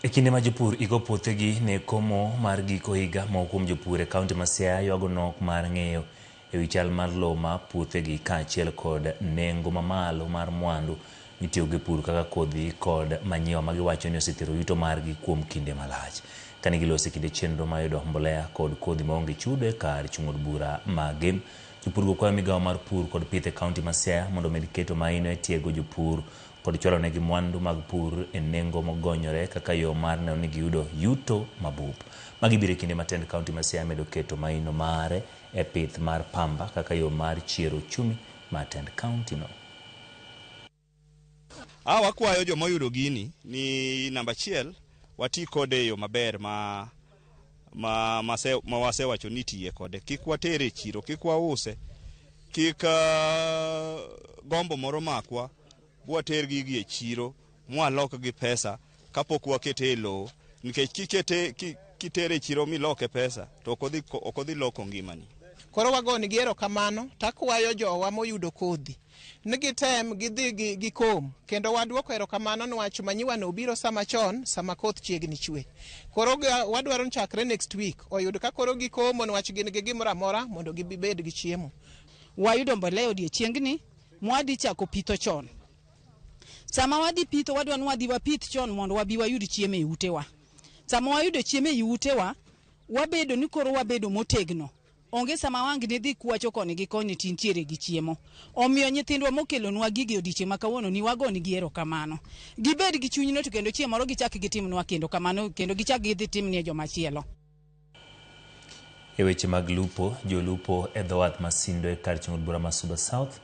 E kinde ma jopur iko puothegi ne komo mar giko higa, moko kuom jopur e kaunti ma Siaya ywago nok mar ng'eyo e wi chal mar lowo ma puothegi kaachiel kod nengo mamalo mar mwandu mitiyogo e pur kaka kodhi kod manyiwa ma giwacho ni osethiro yuto margi kuom kinde malach. Kane giloso e kinde chenro mar yudo mbolea kod kodhi maonge chudo e kar chung' od bura ma Gem, jopurgo kwayo migawo mar pur kod pith e kaunti ma Siaya mondo omed keto maino e tiego jopur kod chwalonegi mwandu mag pur e nengo mogonyore kaka yo mar neno ni giyudo yuto mabup. Magi biro e kinde ma tend kaunti ma Siaya medo keto maino mare e pith mar pamba kaka yo mar chiero uchumi mar tend kaunti no. A wakwayo joma oyudo gini ni namba achiel wati kode e yo maber ma ma mase, ma wasewacho ni itiye kode. Kik watere e chiro, kik wause, kik gombo moro makwa bwater gigi e chiro mwalokgi pesa kapok wakete e lowo nikech kikete kitere e chiro miloke pesa to ok odhi loko ngimani. Koro wagonigi erokamano takwayo jowa moyudo kodhi ni gitem gidhi gikom kendo waduoko erokamano niwach manyiwa no obiro sama chon sama koth chiegni chwe. Koro wadwaro ni chakre next week oyud ka koro gikomo niwach gin gi gimoro amora mondo gibed gi chiemo. Wayudo mbolea odiechiengni mwadhi chako pitho chon. Sama wadhi pitho wadwa ni wadhi wapith chon mondo wabi wayud chiemo e utewa. Sama wayudo chiemo e utewa, wabedo ni koro wabedo motegno. Onge sama wang' nidhi kwacho koni gi koni tintiere gi chiemo. Omiyo nyithindwa mokelonwa gigi odiechieng' ma kawuono ni wagonigi erokamano. Gibed gi chunyno to kendo chieng' moro gichak gitimnwa kendo kamano kendo gichak gidhi timnie jomachielo. E weche mag lupo, jolupo e dho wath ma Sindo e kar chung' od bura ma Suba South